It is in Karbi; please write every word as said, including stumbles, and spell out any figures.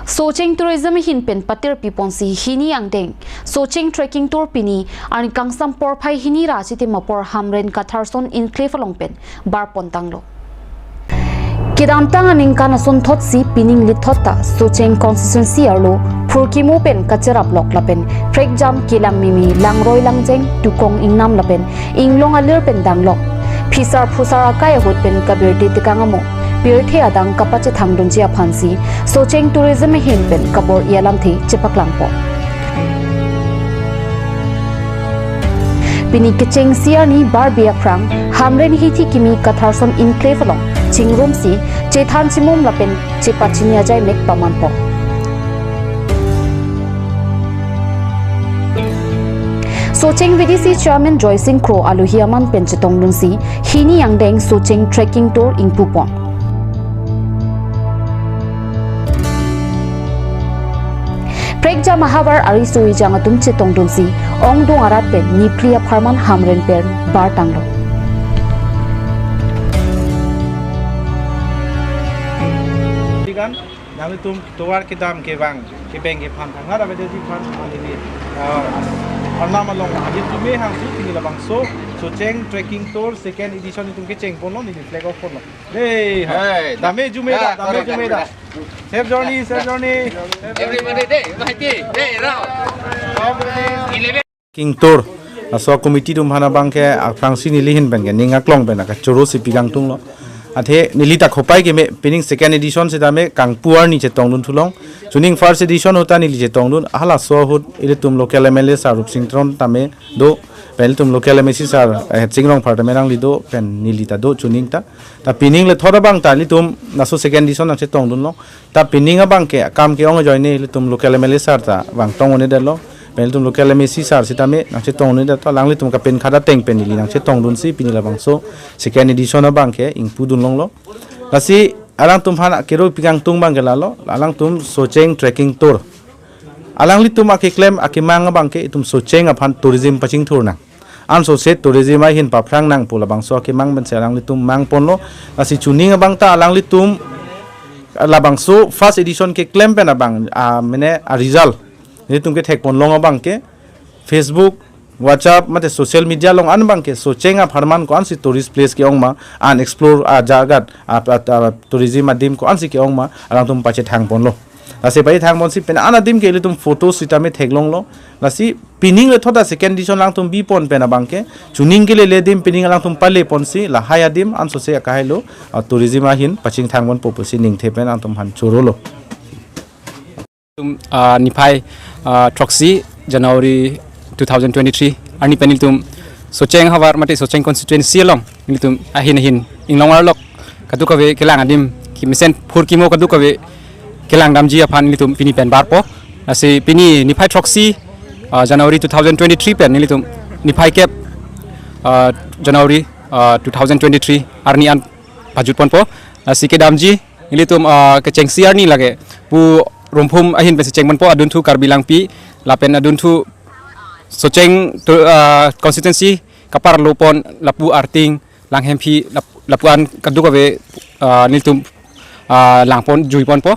Socheng Tourism ahin pen patir piponsi hini angdeng Socheng Trekking Tour pini arni kangsam porphai hini ra chitim apor Hamren Katharson Enclave along pen barpon tanglo. Kedamtang aningkan asonthotsi pining lithot ta Socheng constituency arlo phurkimo pen kacheraplok lapen phrekjam kelang mimi langroi langjeng tukong ingnam lapen inglong alir pen danglok. Phisar phusar akai ahut pen kabirti tekang amo pirthe adang kapachethangdunji aphansi Socheng Tourism ahin pen kabor-i alamthe chepaklangpo. Pini kechengsi arni barbe aphrang Hamren hithi kimi Katharson Enclave along chingrumsi chethan chimum lapen chepachini ajai mek pamanpo. Socheng V D C Chairman Joysing Kro alohi aman pen chetongdunsi hini angdeng Socheng Trekking Tour ingpupon. Phrekjam ahavar ari sui jang atum chetongdunsi ongdung arat pen niphli apharman Hamren pen bartanglo. Tigan, nanglitum tovar kedam kevang kebeng kephan thanghat avedet aphan neli, ah, arnam along ahin jume hangsi pini labangso Socheng Trekking Tour second edition itum kechengponlo, neli flag off ponlo. Hey, ha. Hey, dame jume da, ya, dame correct, jume da. Correct. Safe journey, safe journey. Everybody, dey, maiti, dey, rao. Eleven. Trekking Tour. Laso committee atum aphan abangke aphrangsi neli ahin pen ke ning aklong pen kachoro si pikangtunglo. Athe neli ta khopai keme pining second edition sitame kangpu arni chetongdun thulong. Chuning first edition ahut ta neli chetongdun. Halaso ahut ilitum local M L A sir Rupsing Teron tame do. Pen ilitum local M A C sir, eh, Hetsing Rongphar tame nangli do. Pen neli ta do chuning ta. Ta pining lethot abang ta ilitum laso second edition nangchetongdunlo. Ta pining abangke akam ke-ong ajoine ilitum local M L A sir ta vangtong un-edetlo. Pen ilitum local M A C sir sitame nangchetong un-edet, alanglitum kapen khada teng pen neli nangchetongdunsi pini labangso second edition abangke ingpudun longlo. Lasi alangtum aphan kero pikangtung abangke lalo, alangtum Socheng Trekking Tour. Alanglitum akeklem akemang abangke itum Socheng aphan tourism pachingthur nang. Ansose tourism ahin paphrang nang pu labangso akemang pensi alanglitum mangponlo. Lasi chuning abang ta alanglitum labangso first edition keklem pen abang, ah, mane a result nelitum kethekpon long abangke Facebook, WhatsApp, mate social media along an abangke Socheng apharman ko-ansi tourist place ke-ong ma, unexplored ajagat, ah, ah, ah, tourism adim ko-ansi ke-ong ma, alangtum pachethangponlo. Lasi pachethangponsi pen an adim ke ilitum photo sitame theklonglo. Lasi pining lethot ta second edition alangtum bipon pen abangke chuning kelele adim pining alangtum paleponsi lahai adim ansose akahelo, ah, tourism ahin pachingthangponpo pusi ningthe pen alangtum aphan chorolo. Tum, ah, niphai, ah, throksi January two thousand twenty-three arni pen ilitum Socheng ahavar mate Socheng constituency along ilitum ahin ahin inglong arlok kadokave kelang adim kemesen phurkimo kadokave kelang damji aphan ilitum pini pen barpo. Lasi pini niphai throksi, ah, January two thousand twenty-three pen ilitum niphai kep, ah, January, ah, two thousand twenty-three arni an pajutponpo. Lasi kedamji ilitum, ah, kechengsi arni lake pu Ronghum ahin pensi chengponpo, adunthu Karbi Langpi lapen adunthu Socheng to, ah, constituency kaparlopon lapu Arting, Langhemphi lap-, lapu-an kadokave, ah, nelitum, ah, langpon juiponpo.